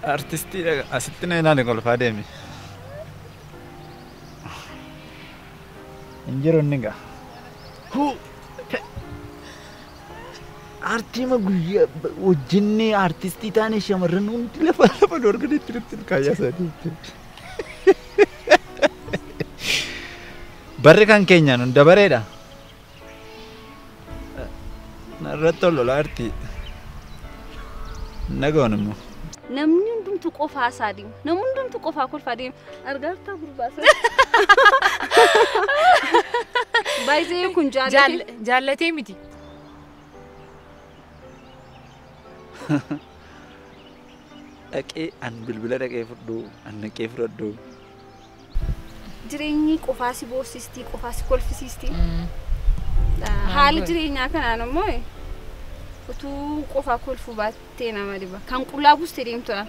Artistii asitti na ilaali kolfaa deemi. Hin jiru inni gaa. Artiima guyyaa hojjennee artistii taane shamarran hundi lafa lafa dorganitti nutti kaayyaa isaanii. Barri kan keenyaan hunda bareeda. Narratti ol lola artii. Nagoon immoo. Namni hundumtu qofaa isaa deema. Namni hundumtu qofaa kolfaa deema. Argaa gurbaa sana. Baay'ee kun jaallatee. Jaallatee miti. Dhaqee an bilbila dhaqee fudhu, an dhaqee fudhadhu. Jireenyi qofaa si boossistii, qofaa si kolfisiistii. Haala jireenyaa kanaan immoo utuu qofaa kolfuu baattee nama dhiba. Kan qullaa buustee deemtudha.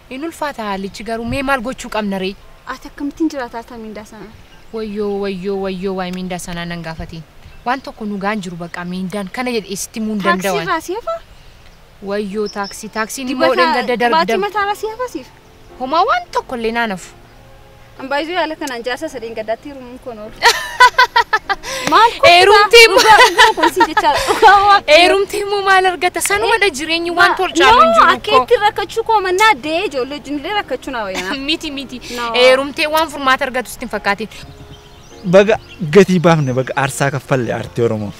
Inni ulfaata haalichi garuu mee maal gochuu qabna ree? Ati akkamittiin jiraataa jirta miindaa sana? Wayyoo wayyoo wayyoo waa'ee miindaa sanaa nan gaafatiin. Waan tokko nu gaan jiru bakka miindaan kana jedhee sitti himuu hin danda'an. Taaksii irraa si hafaa? Wayyoo taaksii taaksiin immoo dheengadda darbe. Baatii mataarraa si hafaa siif? Homaa waan tokko illee naan hafu. Ambaayizoo yaala kanaan jaarsa sadeen gaddaatti heerumuun kun oolu. Maal Heerumtee immoo maal argata? Sanumadha jireenyi waan tolchaa hin jiru. Akka itti rakkachuu koo mannaa dee ijoollee wajjin rakkachuu naa wayyaa. Miti miti. Heerumtee waan furmaata argatu sitti hin fakkaatin. Baga gatii baafne baga aarsaa kaffalle aartii Oromoof.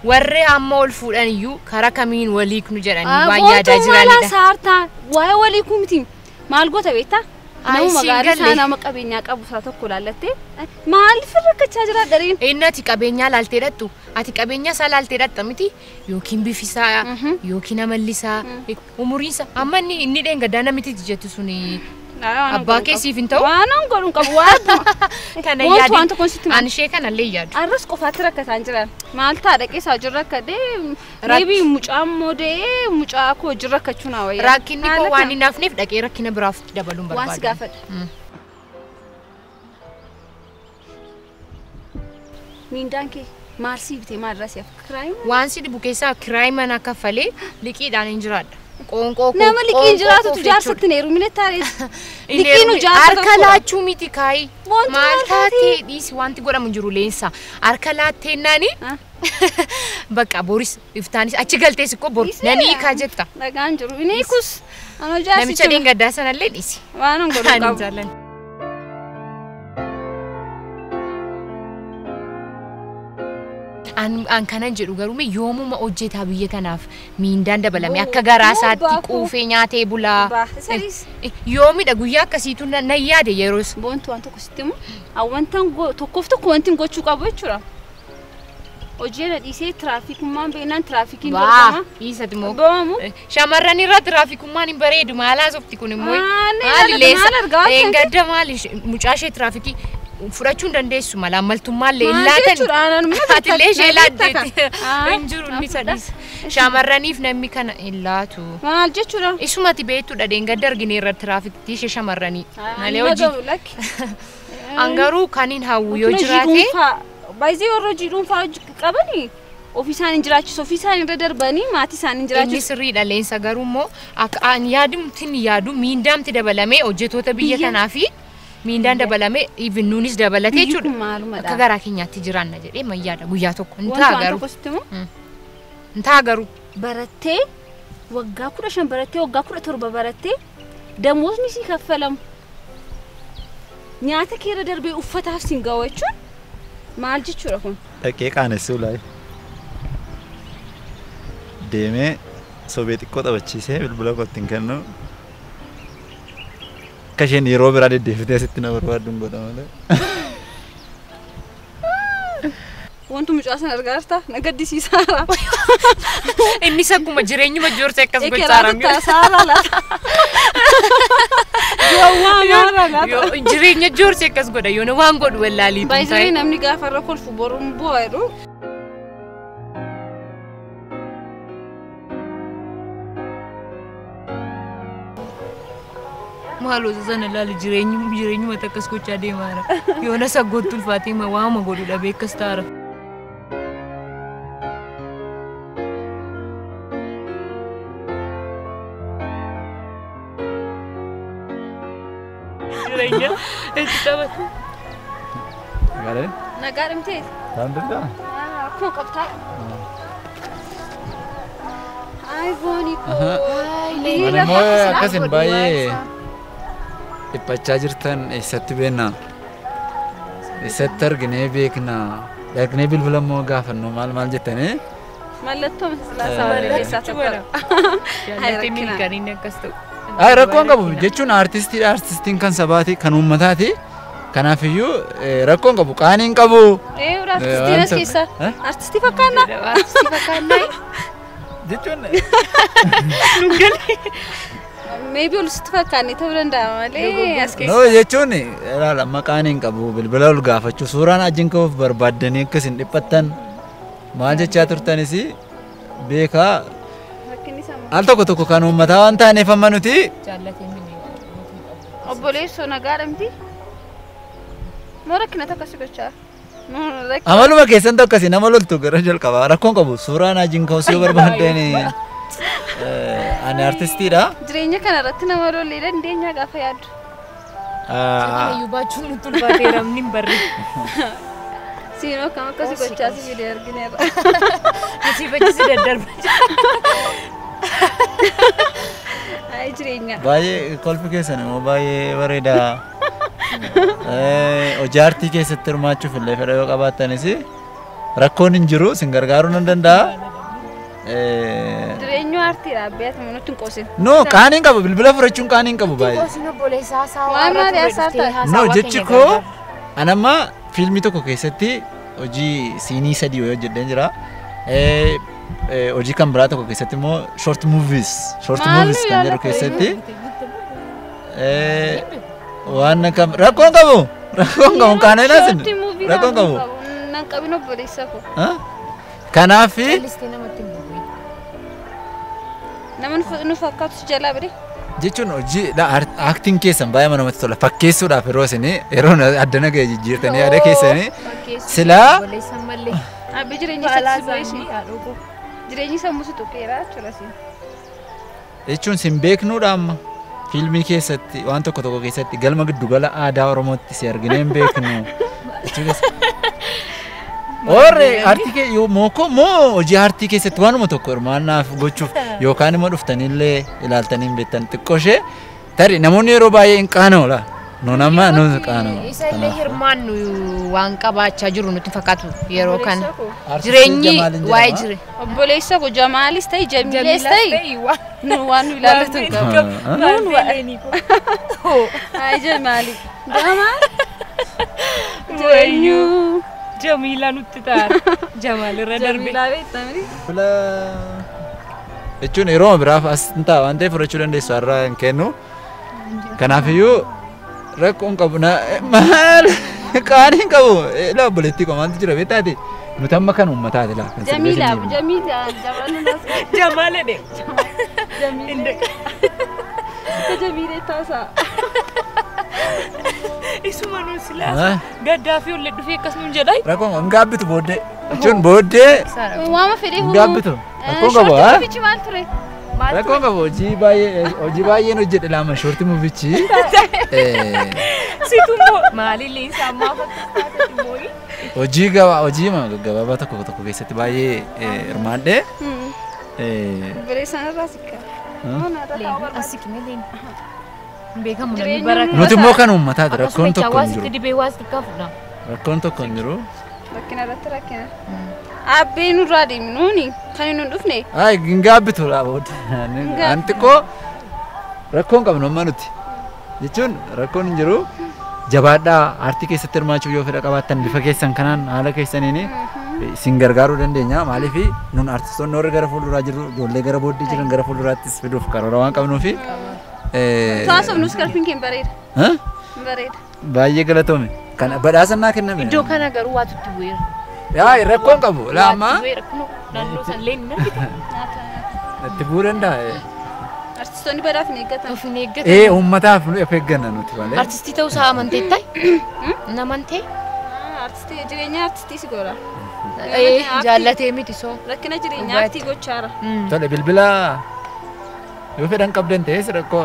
Warri amma ol fuudhan iyyuu karaa kamiin waliiknu jedhanii waan yaadaa jiranidha. Boontuu saartaa waa'ee waliikuu miti. Maal goota beektaa? Nama gaarii isaa nama qabeenyaa qabu isaa tokko laallattee maaliif rakkachaa jira dareen? Inni ati qabeenyaa laaltee dhattu ati qabeenya isaa laaltee dhatta miti yookiin bifi isaa yookiin amalli isaa umuriin isaa amma inni dheengaddaa namitti jettu suni abbaa keessiif hin ta'u. Waan an godhu hin qabu waan Kana Wanti waan tokkoon sitti ani ishee kanallee yaadu. Arras qofaatti rakkataan jiran. Maal ta'a dhaqee isaa hojii rakkadhee meebii mucaa immoo dee mucaa koo hojii rakkachuu naa wayyaa. Rakkinni koo waan hin hafneef dhaqee rakkina biraaf dabaluun Waan si barbaada. gaafadha. Miindaan kee maal sii bitee maal irraa si hafa? Kiraayi Waan si dhibu keessaa kiraayii mana kaffalee liqiidhaan hin jiraadha. Qoonqoo koo Nama liqiin jiraatutu jaarsatti hin heerumine taaree. Liqiin jaarsa Harka tokkodha. laachuu miti kaayi. Wanti Maal maal taatee dhiisi wanti godhamu jiru leensa. Harka laattee naani bakka boris iftaanis achi galtees ikkoo bor nani hiikaa jetta. Dhagaan jiru. Inni hiikus. Anoo jaarsichi. Namicha dheengaddaa sanallee dhiisi. Waan an godhu Ani qabu. jaalladha. An kanan jedhu garuu mee yoomuma hojjetaa biyya kanaaf miindaan dabalame akka garaa isaatti quufee nyaatee bulaa. Yoomidha guyyaa akkasiitu nan yaade yeroos. Boontu waan tokko sitti himu wantan tokkoof tokko wanti gochuu qabu jechuudha. Hojii na dhiisee tiraafikummaan beeknaan tiraafikiin dorgoma. Dhiisati moo? Boomu. Shamarran irra tiraafikummaan hin bareedu maal haasofti kun immoo. Maali leessa? Eengadda maali mucaa ishee tiraafikii fudhachuu hin dandeessu mala ammaltummaallee hin laatan. Atillee ishee laatteetti. Hin jiru inni sadis. Shamarraniif namni kana hin laatu. Maal jechuudha? Isumati beektuudha dheengadda argineerra tiraafikii ishee shamarranii. Malee hojii. An garuu kan hin hawwu yoo jiraate. Baay'ee warra hojii dhuunfaa qabanii ofii isaanii jiraachisu ofii isaanii irra darbanii maatii isaanii jiraachisu. Inni sirriidha leensa garuu immoo akka an yaadumti ni yaadu miindaamti dabalamee hojjettoota biyya kanaa fi miindaan dabalamee even nuunis dabalatee jechuudha. Akka garaa keenyaatti jiraanna jedhee mayyaadha guyyaa tokko. Hin ta'a garuu. Hin ta'a garuu. Barattee waggaa 15 barattee waggaa 17 barattee damoosni si kaffalamu. Nyaata kee irra darbee uffataaf siin ga'u jechuun maal jechuudha kun? Dhaqee qaanessuu laayi. Deemee sobee xiqqoo taphachiisee bilbila koo ittiin kennu. Akka isheen yeroo biraa deddeebitee asitti na barbaaddu hin godha malee. Wanti mucaa sana argaa jirta? Na gaddisiisaara. Innis akkuma jireenyuma joorsa akkas gochaara. Ekeraa saala laata. Jireenya joorsi akkas godha yoo waan godhu wallaalii. Baay'ee namni gaafa irra kolfu boruun bu'aa jedhu. Maaloo sana ilaali jireenyuma akkas gochaa deemaara. Yoona saggootti ulfaatee waama godhu dhabee akkas taara. Jireenya itti taphatu. Nagaadhaan? Nagaadhaan ta'e. Alhamdulillah. Akkuma qabtaa. Ay booni koo. Ani immoo akkasin baay'ee dhiphachaa jirtan eessatti beekna? Eessatti arginee beekna? Dhaqnee bilbila immoo gaafannu maal maal jettanii? Mallattoo silaasaa keessaa tokkodha. Jaallatee miidhaganii akkas ta'u. Ay rakkoon qabu jechuun artistiidha. Artistiin kan sabaati kan uummataati. Kanaafiyyuu rakkoon qabu qaaniin qabu. Artistiin as keessa. Artistii fakkaannaa. Artistii fakkaannaa. Jechuun. Nu galee. Maybe ol sitti fakkaanne ta'uu danda'a malee as keessa. No jechuun ilaala amma qaaniin qabu bilbila ol gaafachuu suuraan ajjin qabuuf barbaaddanii akkasin dhiphattan maal jechaa turtanis beekaa. Al tokko tokko kan uummataa waan taaneef amma nuti. Jaallatee mini. Obboleessoo nagaadha miti. Moo rakkina tokko si gochaa? Amaluma keessan tokko si nama loltu gara jalqabaa rakkoon qabu suuraan ajjin ka'us yoo barbaaddeen ani artistiidha. Jireenya kana irratti nama lollee dandeenya gaafa yaaddu. Iyyuu baachuun nutti ulfaateera namni hin barre. Siinoo akkam akkasii gochaa si fidee argineerra. Asii fachi si daddarba. Ay jireenya. Baay'ee kolfi keessan immoo baay'ee bareeda. Hojii aartii keessatti hirmaachuuf illee fedha yoo qabaattanis rakkoon hin jiru sin gargaaruu nan danda'a. Jireenyu aartiidha abbeet nutti hin qoosin. No qaaniin qabu bilbila fudhachuun qaaniin qabu baay'ee. Qoosin obboleessaa haasaa Waan maali haasaa ta'a? No jechi koo an amma fiilmii tokko keessatti hojii siinii sadii wayii hojjedheen jira. Hojii kan biraa tokko keessatti immoo short movies kan jedhu keessatti waan kam rakkoon qabu qaaneen asin rakkoon qabu. Nan qabin obboleessa koo. Kanaaf nama nu fakkaatu si jalaa bire. Jechuun hojii aaktiin keessan baay'ee namatti tola fakkeessuudhaaf yeroo isin yeroo addana ga'e jijjiirtanii yaada keessanii silaa. Abbi jireenya isaatti jireenyi sammuu si tuqeera jechuudha siin. Jechuun sin beeknuudha amma fiilmii keessatti waan tokko tokko keessatti galma giddugala aadaa Oromootti si arginee hin beeknu. Warri aartii kee moo hojii aartii keessatti waanuma tokko hirmaannaaf gochuuf yookaan immoo dhuftaniillee ilaaltanii hin beektan xiqqoo ishee tarii namoonni yeroo baay'ee hin qaana'u laa. Nuun amma nuun qaana'u. Isa illee hirmaannu waan qabaachaa jiru nutti fakkaatu yeroo kana. Jireenyi waa'ee jire. Obboleessa koo Jamaalis ta'e Jamiilees ta'e nu waan nu ilaallatu hin qabu. Nuun waa. Ay Jamaali. Jamaal. Jireenyu. Jamiila nutti ta'a. Jamaal irra darbe. Jamiilaa beektamni. Jechuun yeroo biraaf as hin ta'a waan ta'eef fudhachuu dandeessu har'a hin kennu. Kanaafiyyuu rakkoon qabu maal qaaniin qabu laa obboleettii koo maaltu jira beektaati nuti amma kan uummataati laa. Jamiila Jamiila Jamaal jedhe. Jamiila. Jamiila taasaa. Isuma nu silaa gaddaa fi ol dhufee akkasuma jedhaa. Rakkoon hin gaabbitu booddee. Jechuun booddee. Waama fedhee hin gaabbitu. Rakkoon qabu haa. Shortii maal ture? Rakkoon qabu hojii baay'een hojjedhe laama shortii muuvichi. Situ immoo maalillee isaa ammaa fakkaata immoo. Hojii gabaabaa tokko tokko keessatti baay'ee hirmaadhee. Bireessaan irraa sikka. Beekamu namni bara Nuti immoo kan uummataati rakkoon tokko hin jiru. Dibee waas xiqqaa fuudha. Rakkoon tokko hin jiru. Rakkina irratti rakkina. Abbee nurraa deemi nuuni kan hin dhufne. Ay hin gaabbitu laa booda. An xiqqoo rakkoon qabnu amma nuti. Jechuun rakkoon hin jiru. Jabaadhaa aartii keessatti hirmaachuuf yoo fedha qabaattan bifa keessan kanaan haala keessaniin isin gargaaruu dandeenya. Maaliif nun aartistoonni warri gara fuulduraa jiru ijoollee gara booddee jiran gara fuulduraattis fiduuf karoora waan qabnuufi. Taasifnus karfiin kee bareeda. Bareeda. Baay'ee galatoome. Kana badhaasa naa kenname. Iddoo kana garuu waatu itti bu'eera. Yaa rakkoon qabu lama. Naannoo san leen hin argitu. Itti bu'uu danda'a. Artistoonni badhaaf hin eeggatan. Of hin eeggatan. Uummataaf of eegganna nuti malee. Artistii ta'uu isaa amanteettaa? Namantee? Artistii jireenya artistii si godha. Jaallatee miti soo. Rakkina jireenya artii gochaara. Tole bilbila. Yoo fedhan qabdan ta'es rakkoo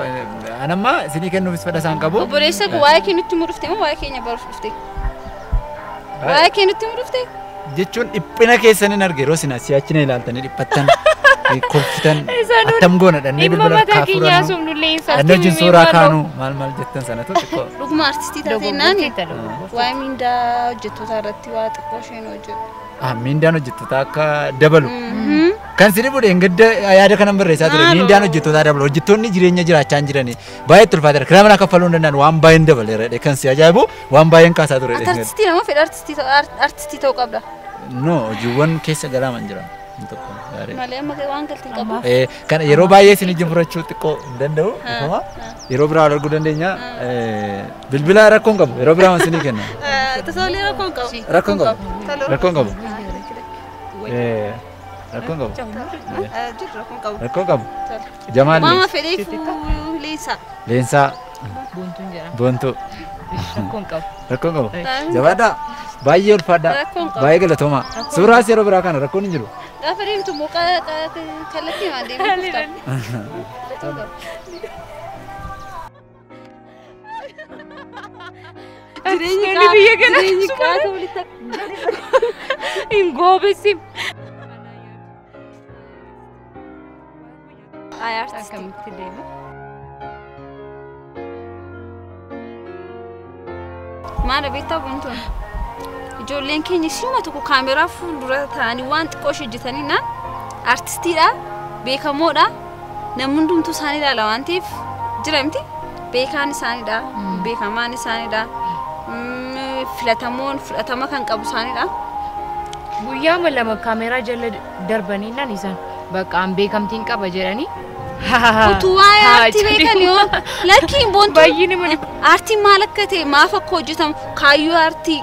anamma isinii kennuufis fedha isaan qabu. Obboleessa koo waa'ee kee nutti himuu dhufte moo waa'ee keenya baruuf dhufte? Waa'ee kee nutti himuu dhufte? Jechuun dhiphina keessan hin arge yeroo isin asii achi na ilaaltanii dhiphattan kolfitan attam goona dhannee Dhimma bilbila mataa keenyaa kaafurannu haasofnullee hin dhannee wajjin suuraa maaloo. kaanu maal maal jettan sanatu xiqqoo. Dhuguma artistii taatee naani Dogoggorteetta waa'ee miindaa hojjettootaa irratti waa xiqqoo isheen hojjetu. Ah, miindaan hojjettootaa akka dabalu. Kan si dhibu dheengadda yaada kanan barreessaa ture. Maaloo? Miindaan hojjettootaa dabalu. Hojjettoonni jireenya jiraachaa hin jirani. Baay'ee itti ulfaateera. Kiraa manaa kaffaluu hin danda'an waan baay'een dabaleera. Kan si ajaa'ibu waan baay'een kaasaa ture. Ati artistii nama fedha artistii ta'uu qabda. No, hojiiwwan keessa galaaman jira. Inni tokko gaarii. Malee amma waan galteen qabu. Kana yeroo baay'ee isin ijji furachuu xiqqoo hin danda'u. Ifama. Yeroo biraa wal arguu dandeenya. Bilbila rakkoon qabu. Yeroo biraa waan isinii kenna. Tasoolee rakkoon qabu. Rakkoon qabu. Rakkoon qabu. Rakkoon qabu. Jiru rakkoon qabu. Rakkoon qabu. Jamaal Maama fedheefuu leensaa. Leensaa Boontuun jedhama. Boontuu. Rakkoon qabu. Rakkoon qabu. Jabaadhaa. Baay'ee ulfaadhaa. Rakkoon qabu. Baay'ee galatoomaa. Suuraas yeroo biraa kana rakkoon hin jiru. Gaafa deemtu immoo kallattii maan deemuu dhufta. Rakkoon qabu. Jireenyi biyya kana Jireenyi qaata walitti hin goobessi. Ay artistii. Akkamitti deema? Maal beektaa Boontuun? Ijoolleen keenya ishuma tokko kaameraa fuuldura taa'anii waan xiqqoo ishee hojjetanii naan artistiidha, beekamoodha, namni hundumtuu isaan ilaala waan ta'eef jira miti. Beekaan isaanidha, beekamaan isaanidha, filatamoon fudhatama kan qabu isaanidha. Guyyaama lama kaameraa jala darbanii naan isaan bakka an beekamtiin qaba jedhanii. Utuu waa'ee aartii beekan yoo lakkiin Boontuun Baay'ee nama dhiba. aartiin maal akka ta'e maaf akka hojjetamu kaayyoo aartii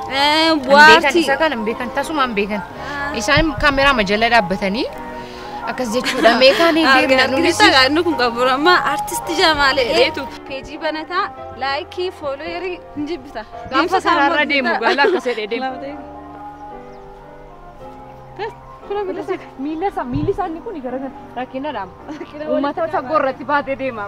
bu'aa Hin beekan aartii. isa kana hin beekan tasuma hin beekan. Isaan kaameraa jala dhaabbatanii akkas jechuudha. Meekaan hin deemna nunis. Argisiisaa inni kun qabu amma artistii jamaalee peejii banataa laayikii foolooyerii hin jibbita. Gaafa karaarra deemu gaala akkas jedhee deema. Miila isaa miilli isaa inni kun gara rakkina dhaama. Uummata isa gorratti baatee deema.